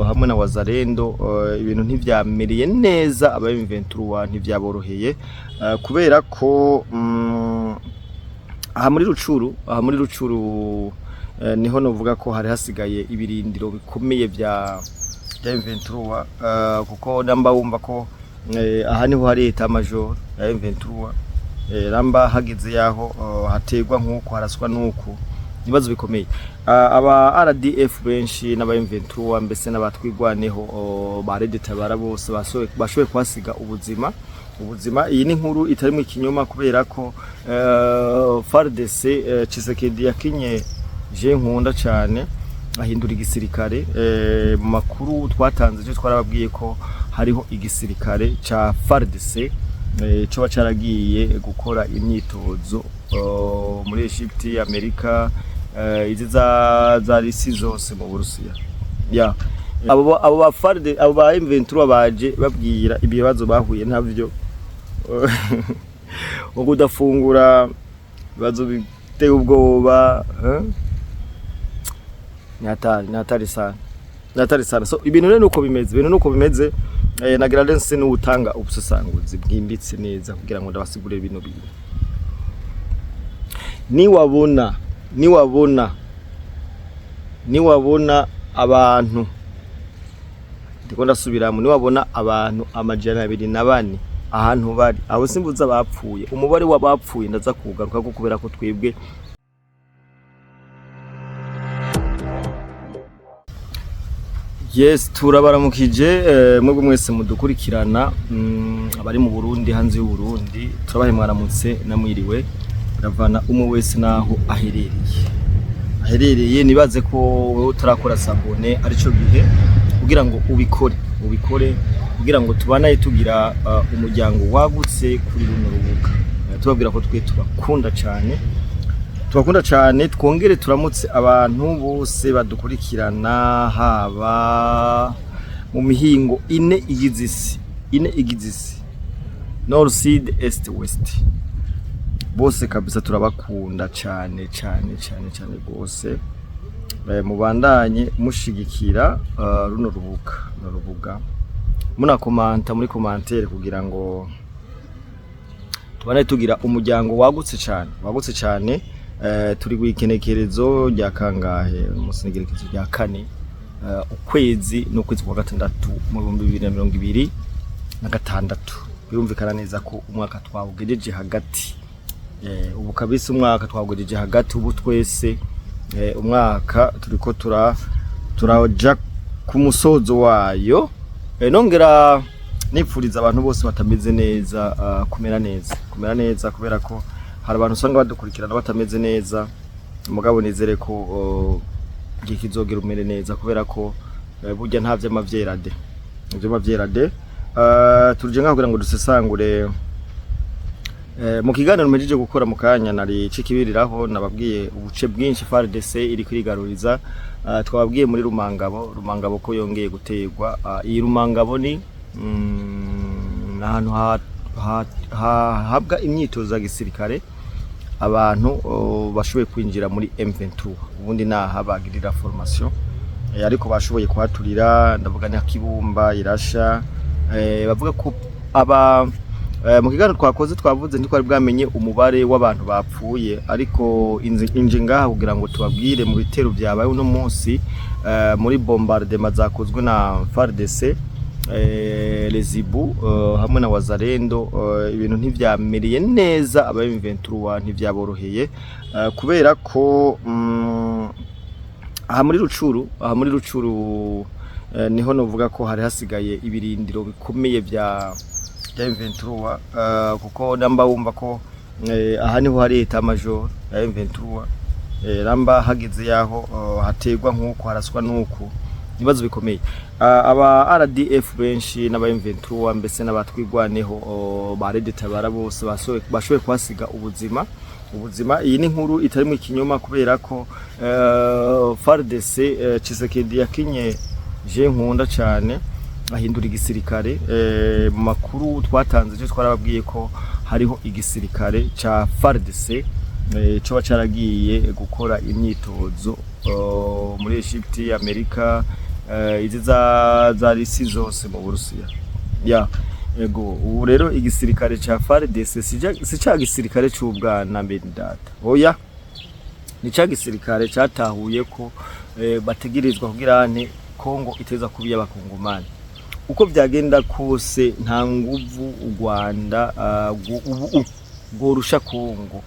hamwe na Wazalendo, ibintu ntivyamereye neza aba M23, ntivyaboroheye, kubera ko aha muri Rucuru niho novuga ko hari hasigaye ibirindiro bikomeye vya M23, kuko namba wumva ko aha niho hari état-major ya M23, ramba hageze yaho hategwa nk'uko haraswa n'uku, ibibazo bikomeye. Aba RDF benshi n'aba M23, mbese n'abatwigwaneho, ba RED-Tabara bose bashoboye kuhasiga ubuzima. Iyi ni inkuru itarimo ikinyoma, kubera ko FARDC, Tshisekedi yakinye je nkunda cyane, ahindura igisirikare. Mu makuru twatanze cyo twarababwiye ko hariho igisirikare ca FARDC coba caragiye gukora imyitozo muri Egypte, Amerika, izi za risi zose, mu Burusiya. Ya, abo ba FARDC, abo ba M23 baje babwira ibibazo bahuye navyo, ngo kudafungura, ibibazo biteye ubwoba, eh? Ni hatari, ni hatari sana, ni hatari sana. So ibintu rero nuko bimeze, ibintu nuko bimeze. Nagira rero nse n'utanga ubusesanguzi bwimbitse neza kugira ngo ndabasigurire bino bintu. Niwabona abantu, ndiko ndasubiramo, niwabona abantu 204 ahantu bari, aho simbuza abapfuye, umubare w'abapfuye ndaza kugaruka ko, kubera ko twebwe. Yes, turabaramukije, mwebwe mwese mudukurikirana, abari mu Burundi, hanze y'u Burundi, turabahe mwaramutse namwiriwe, biravana umwe wese naho aherereye. Nibaze ko wewe utarakora s'abonner, arico gihe kugira ngo ubikore kugira ngo tubanaye tugira umuryango wagutse kuri runo rubuga. Tubabwira ko twe tubakunda cyane, tubakunda cyane. Twongere turamutse abantu bose badukurikirana, haba mu mihingo ine igize isi, ine igize isi, nord, sud, est, west, bose kabisa turabakunda cyane cyane cyane cyane rwose. Mubandanye mushigikira runo rubuga, munakomanta muri commentaire kugira ngo tubane tugira umuryango wagutse cyane, wagutse cyane. Turi gwikenekerezo rya kangahe? Umunsi n'igerekezo rya 4, ukwezi n'ukwezi kwa gatandatu mu 2026. Birumvikana neza ko umwaka twawugejeje hagati. Ubu kabisa umwaka twawugejeje hagati. Ubu twese umwaka turiko turaja ku musozo wayo. Nongera nipfuriza abantu bose batameze neza kumera neza, kumera neza, kubera ko hari abantu usanga badukurikirana batameze neza. Mugabo nizere ko igihe kizogera umere neza, kubera ko burya nta vyama vyera de, vyama vyera de. Turije ngaho kugira ngo dusesangure. Mu kiganiro mpejeje gukora mu kanya nari cikibiriraho, nababwiye ubuce bwinshi FARDC iri kwigaruriza. Twababwiye muri Rumangabo ko yongeye gutegwa. Iyi Rumangabo ni ahantu hahabwa imyitozo ya gisirikare abantu bashoboye kwinjira muri M23. Ubundi naha bagirira formation, ariko bashoboye kuhaturira. Ndavuga nka Kibumba irasha. Bavuga ko aba mu kiganiro twakoze twavuze ntitwari bwamenye umubare w'abantu bapfuye, ariko inje ngaha kugira ngo tubabwire mu bitero byabaye uno munsi, muri bombardement zakozwe na FARDC, les Hiboux hamwe na Wazalendo, ibintu ntivyamereye neza aba M23, ntivyaboroheye, kubera ko aha muri Rucuru niho novuga ko hari hasigaye ibirindiro bikomeye vya M23, kuko namba wumva ko aha niho hari état-major ya M23, ramba hageze yaho hategwa nk'uko haraswa n'uku, ibibazo bikomeye. Aba RDF benshi n'aba M23, mbese n'abatwigwaneho, ba RED-Tabara bose bashoboye kuhasiga ubuzima. Iyi ni inkuru itarimo ikinyoma, kubera ko FARDC, Tshisekedi yakinye je nkunda cyane, ahindura igisirikare. Mu makuru twatanze cyo twarababwiye ko hariho igisirikare ca FARDC coba caragiye gukora imyitozo muri Egypte, Amerika, izi za Russie zose mu Burusiya. Ya, ego, ubu rero igisirikare ca FARDC si ca gisirikare c'ubwana mbere data, oya, ni ca gisirikare catahuye ko bategerezwa kugira nte Kongo iteza kuba iy'abakongomani uko vyagenda kose. Nta nguvu u Rwanda ubu bworusha Kongo.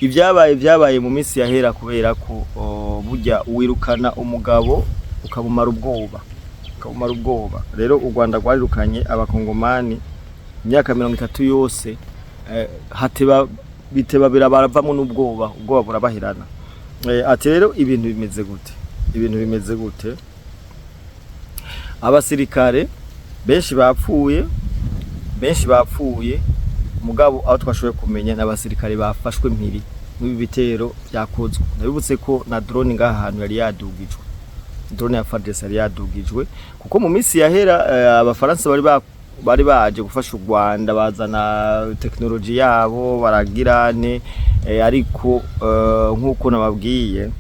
Ibyabaye byabaye mu minsi yahera, kubera ko burya wirukana umugabo ukamumara ubwoba, ukamumara ubwoba. Rero u Rwanda rwarirukanye abakongomani imyaka 30 yose, hateba biteba birabaravamwo n'ubwoba, ubwoba burabahirana. Ati rero ibintu bimeze gute? Ibintu bimeze gute? Abasirikare benshi bapfuye, benshi bapfuye, mugabo aho twashoboye kumenya n'abasirikare bafashwe mpiri n'ibi bitero byakozwe. Ndabibutse ko na drone ngaha hantu yari yadugijwe, drone ya FARDC yari yadugijwe, kuko mu minsi yahera abafaransa bari baje gufasha u Rwanda, bazana technologie yabo baragirane, ariko nkuko nababwiye,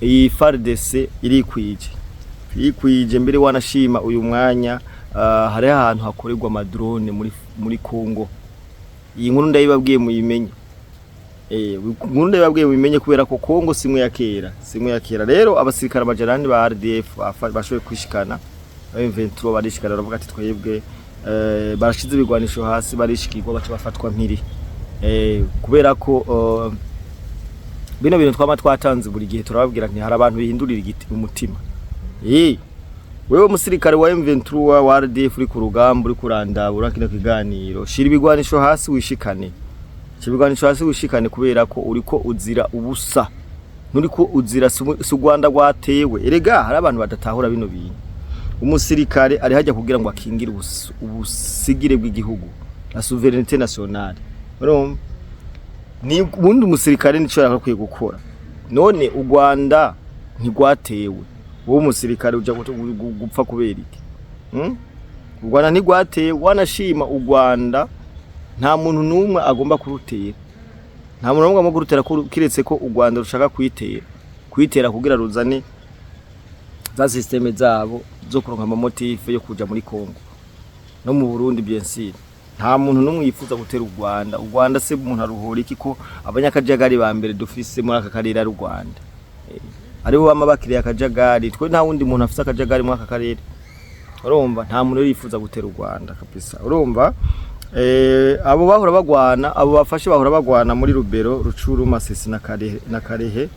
iyi FARDC irikwije, irikwije mbere wanashima. Uyu mwanya hariho ahantu hakorerwa ama drone muri Congo. Iyi nkuru ndayibabwiye muyimenye, nkuru ndayibabwiye muyimenye, kubera ko Congo simwe ya kera, simwe ya kera. Rero abasirikare 400 ba RDF bashoboye kwishikana, M23 barishikana, baravuga ati twebwe barashize ibigwanisho hasi, barishikirwa, baca bafatwa mpiri, kubera ko bino bintu twama twatanze buri gihe turababwira nti hari abantu bihindurira igiti umutima. Wewe musirikare wa M23 wa RDF uri ku rugamba, uri kurandabura kino kiganiro, shira ibigwanisho hasi wishikane, shira ibigwanisho hasi wishikane, kubera ko uriko uzira ubusa, nturiko uzira si u Rwanda rwatewe. Erega hari abantu badatahura bino bintu. Umusirikare ari hajya kugira ngo akingire ubusigire bw'igihugu, la souveraineté nationale. Urumva, ni ubundi umusirikare nico yakwiye gukora. None u Rwanda ntigwatewe, wowe umusirikare uja gupfa kubera iki? U Rwanda ntigwatewe. Wanashima u Rwanda nta muntu n'umwe agomba kurutera, nta muntu n'umwe agomba kurutera, kiretse ko u Rwanda rushaka kwitera kugira ruzane za système zabo zo kuronka ama motifs yo kuja muri Congo no mu Burundi, bien sûr. Nta muntu n'umwe yifuza gutera u Rwanda. U Rwanda se umuntu aruhora iki, ko abanyakajagari ba mbere dufise muri aka karere ari u Rwanda? Aribo bama bakiriye akajagari. Twe nta wundi muntu afise akajagari muri aka karere. Urumva, nta muntu rero yifuza gutera u Rwanda kabisa. Urumva, abo bahora bagwana, abo bafashe bahora bagwana muri Rubero, Rucuru, Masisi na Karehe, na Karehe,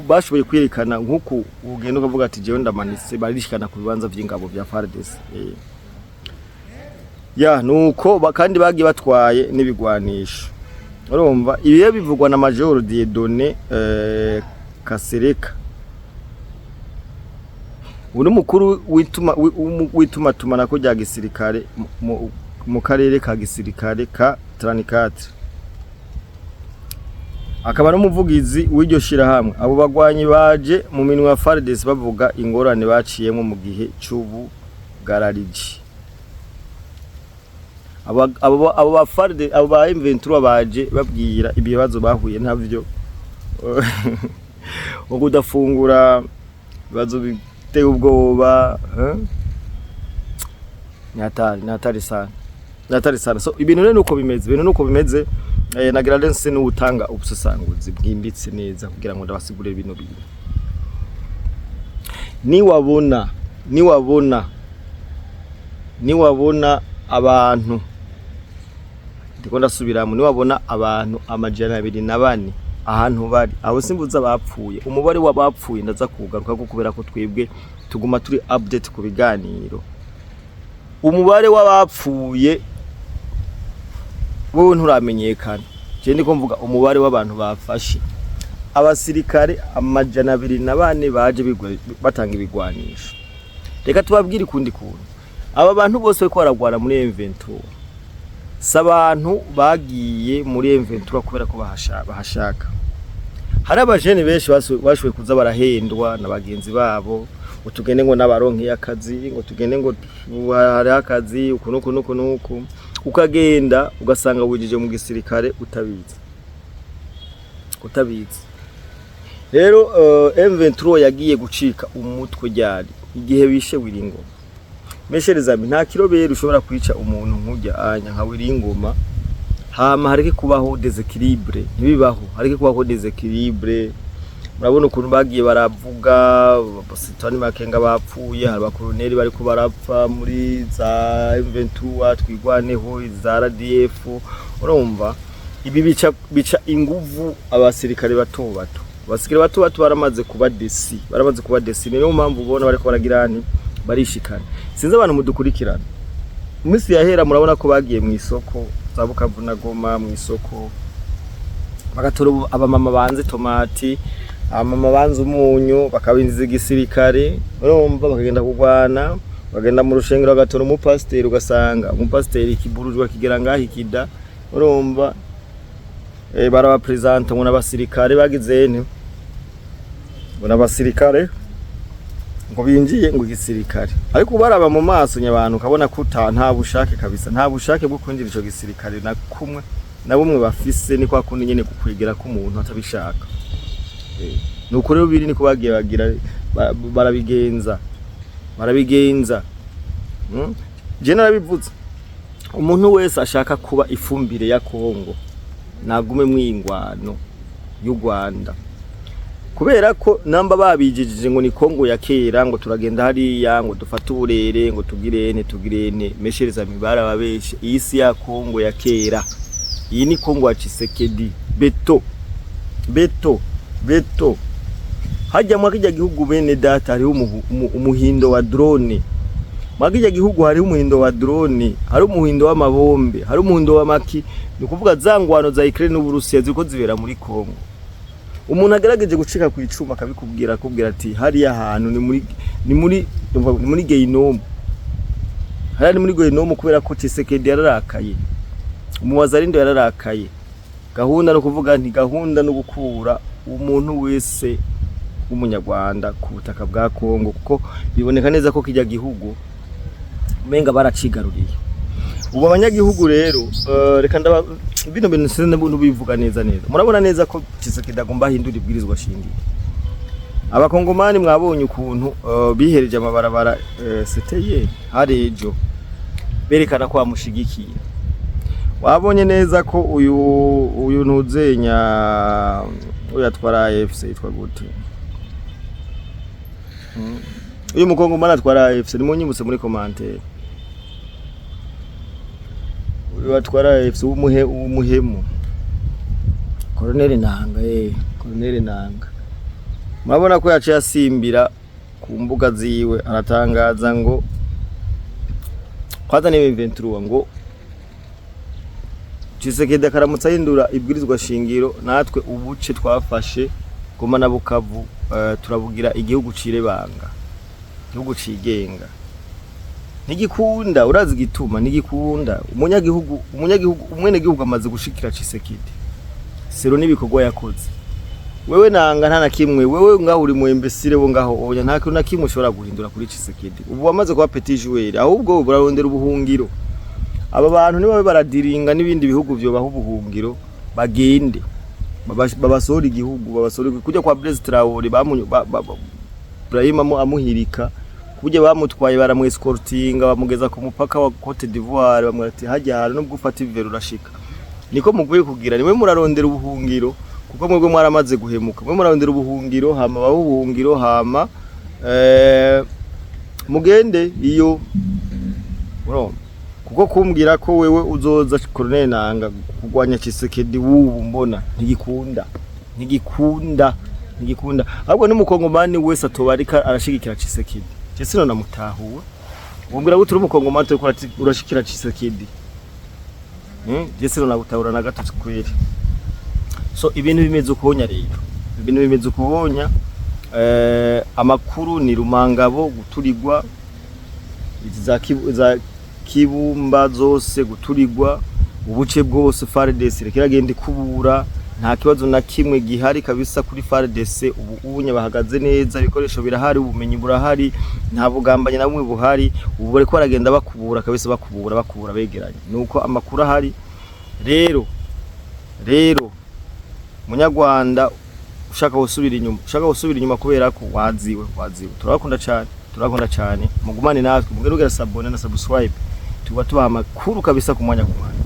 bashoboye kwerekana nk'uku ugenda ukavuga ati jewe ndamanitse, barishikana ku bibanza vy'ingabo vya FARDC. Ya, nuko kandi bagiye batwaye n'ibigwanisho. Urumva, ibi rero bivugwa na Major Dieudonné Kasereka, uyu mukuru wituma w'itumatumanako rya gisirikare mu karere ka gisirikare ka 34, akaba n'umuvugizi w'iryo shirahamwe. Abo bagwanyi baje mu minwe ya FARDC bavuga ingorane baciyemo mu gihe c'ubugarariji. Abo ba FARDC, abo ba M23 baje babwira ibibazo bahuye navyo, ngo kudafungura, ibibazo biteye ubwoba, eh? Ni hatari, ni hatari sana, ni hatari sana. So ibintu rero nuko bimeze, ibintu nuko bimeze. Nagira rero nse n'utanga ubusesanguzi bwimbitse neza kugira ngo ndabasigurire bino bintu. Niwabona abantu, ndiko ndasubiramo, niwabona abantu 204 ahantu bari, abo simbuza abapfuye. Umubare w'abapfuye ndaza kugaruka ko, kubera ko twebwe tuguma turi update ku biganiro. Umubare w'abapfuye wowe nturamenyekana. Je ndiko mvuga umubare w'abantu bafashe, abasirikare 204 baje batanga ibigwanisho. Reka tubabwire ukundi kuntu aba bantu bose bariko baragwana muri M23 si abantu bagiye muri M23 kubera ko bahashaka. Hari abajene benshi bashoboye kuza barahendwa na bagenzi babo, ngo tugende, ngo n'abaronkeye akazi, ngo tugende, ngo hariho akazi uku nuku nuku nuku, ukagenda ugasanga wijije mu gisirikare utabizi, utabizi. Rero M23 yagiye gucika umutwe ryari? Igihe bishe Willy Ngoma. Mes chers amis, nta kirobere ushobora kwica umuntu nk'ujya anya nka Willy Ngoma, hama hareke kubaho déséquilibre. Ntibibaho, hareke kubaho déséquilibre. Murabona ukuntu bagiye baravuga Sultani Makenga bapfuye, hari abakoloneli bariko barapfa muri za M23, Twigwaneho, za RDF. Urumva ibi bica inguvu abasirikare bato bato. Abasirikare bato bato baramaze kuba déçus, baramaze kuba déçus. Niyo mpamvu ubona bariko baragira nti barishikana. Sinzi abantu mudukurikirana, mu minsi yahera murabona ko bagiye mu isoko za Bukavu na Goma, mu isoko bagatora abamama banze tomati, abamama banze umunyu, bakabinjiza igisirikare. Urumva bakagenda kurwana, bagenda mu rushengero bagatora umupasiteri, ugasanga umupasiteri ikiburujwa kigera ngaho ikida. Urumva barabapresenta ngo n'abasirikare bagize nte, ngo n'abasirikare ngo binjiye ngo igisirikare, ariko ubaraba mu maso nyabantu ukabona ko nta bushake kabisa, nta bushake bwo kwinjira ico gisirikare na kumwe na bumwe bafise. Ni kwa kundi nyene kukwegera ko umuntu atabishaka. Nuko rero biri, niko bagiye bagira barabigenza, barabigenza. Je narabivuze, umuntu wese ashaka kuba ifumbire ya Kongo nagume mwingwano y'u Rwanda, kubera ko namba babijijije ngo ni Kongo ya kera, ngo turagenda hariya ngo dufate uburere, ngo tugirene tugirene. Mes chers amis, barababeshe. Iyi si ya Kongo ya kera, iyi ni Kongo ya Tshisekedi. Béton, béton, béton. Hajya mwa kijya gihugu, bene data, hariho umuhindo wa drone. Mwa kijya gihugu hariho umuhindo wa drone, hari umuhindo w'amabombe, hari umuhindo w'amaki. Ni ukuvuga za ngwano za Ukraine n'Uburusiya ziriko zibera muri Kongo. Umuntu agerageje gucika ku icuma akabikubwira, akubwira ati hariya hantu ni muri Gehinomu, hariya ni muri Gehinomu, kubera ko Tshisekedi yararakaye, umuwazarindo yararakaye. Gahunda no kuvuga nti gahunda no gukura umuntu wese w'umunyarwanda ku butaka bwa Kongo, kuko biboneka neza ko kijya gihugu umenga baracigaruriye ubu abanyagihugu. Rero reka ndaba bino bintu sinzi n'ubivuga neza neza. Murabona neza ko Tshisekedi agomba ahindura ibwirizwa shingiro. Abakongomani mwabonye ukuntu bihereje amabarabara, c'était hari ejo, berekana ko bamushigikiye. Wabonye neza ko uyu ntuzenya, uyu atwara AFC yitwa gute? Uyu mukongomani atwara AFC, nimunyibutse muri commentaire. Uyu atwara AFC w'umuhemu, Colonel Nanga, Colonel Nanga, murabona ko yaciye asimbira ku mbuga ziwe aratangaza ngo kwanza ni M23, ngo Tshisekedi akaramutse ahindura ibwirizwa shingiro, natwe ubuce twafashe Goma na Bukavu turabugira igihugu cirebanga, igihugu cigenga. Ntigikunda. Urazi igituma ntigikunda? Umunyagihugu, umwenegihugu amaze gushikira Tshisekedi sero n'ibikorwa yakoze. Wewe nanga nta na kimwe, wewe ngaho uri mu imbécile wo ngaho oya, nta kintu na kimwe ushobora guhindura kuri Tshisekedi. Ubu wamaze kuba petit joueur, ahubwo burarondera ubuhungiro. Aba bantu nibabe baradiringa n'ibindi bihugu vyobaha ubuhungiro, bagende babasohora igihugu, babasohora kujya kwa Blaise Traoré Brahim amuhirika kujya bamutwaye, baramwescortinga bamugeza ku mupaka wa Cote d'Ivoire, bamwira ati hajya hantu nubwo ufata ivero urashika. Niko mugwiye kugira, nimwe murarondera ubuhungiro, kuko mwebwe mwaramaze guhemuka. Mwe murarondera ubuhungiro, hama babe ubuhungiro, hama mugende iyo. Urumva, kuko kumbwira ko wewe uzoza Colonel Nanga kurwanya Tshisekedi wubu, mbona ntigikunda, ntigikunda, ntigikunda. Ahubwo n'umukongomani wese atoba ariko arashigikira Tshisekedi, je sino namutahuwe. Wombwira gute uri umukongomani uriko urashikira Tshisekedi? Je sino nagutahura na gato kweri. So ibintu bimeze ukubonya rero, ibintu bimeze ukubonya. Amakuru ni Rumangabo guturigwa, izi za Kibumba zose guturigwa, ubuce bwose FARDC iriko iragenda ikubura. Nta kibazo na kimwe gihari kabisa kuri FARDC ubu unye, bahagaze neza, ibikoresho birahari, ubumenyi burahari, nta bugambanyi na bumwe buhari. Ubu bariko baragenda bakubura kabisa, bakubura, bakubura, begeranye. Nuko amakuru ahari rero. Rero munyarwanda Ushaka gusubira inyuma, ushaka gusubira inyuma kubera ko waziwe, waziwe. Turabakunda cyane, turabakunda cyane. Mugumane natwe, mugerugera s'abonner na subscribe, tuba tubaha amakuru kabisa ku mwanya ku mwanya.